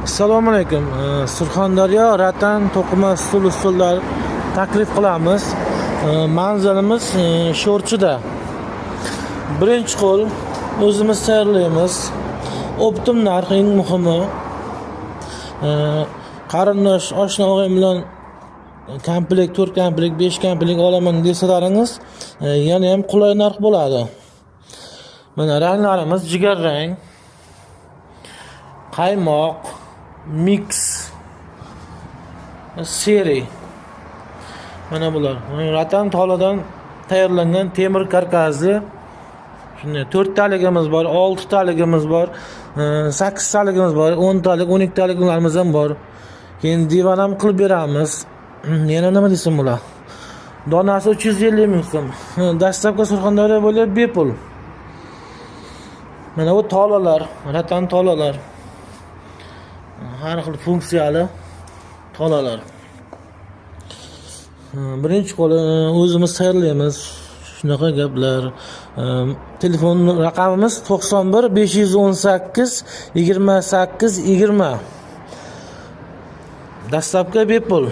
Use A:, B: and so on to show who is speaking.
A: Assalomu alaykum. Surxondaryo ratan to'qima stul ustullar taklif qilamiz. Manzilimiz Sho'rchida. Birinchi qo'l, o'zimiz tayyorlaymiz. Оптом narx, eng muhimi. Qarindosh, oshna, og'ayin bilan komplekt, 4 komplekt, 5 komplekt olaman desalaringiz, yana ham qulay narx bo'ladi. Mana ranglarimiz: jigarrang, qaymoq, микс, серый. Mana bular. Ratan toladan tayyorlangan temir karkasli. Shunday to'rttaligimiz bor, oltitaligimiz bor, sakkiztaligimiz bor, 10 talik, 12 taliklarimiz ham bor. Keyin divan ham qilib beramiz. Yana nima desam bo'ladi? Donasi 350 000 so'm. Доставка Surxondaryo bo'ylab bepul. Mana bu tolalar, ratan tolalar. Har xil funksiyali tolalar. Birinchi qo'li, o'zimiz tayyorlaymiz. Shunaqa gaplar. Telefon raqamimiz 91 518 28 20. Доставка bepul.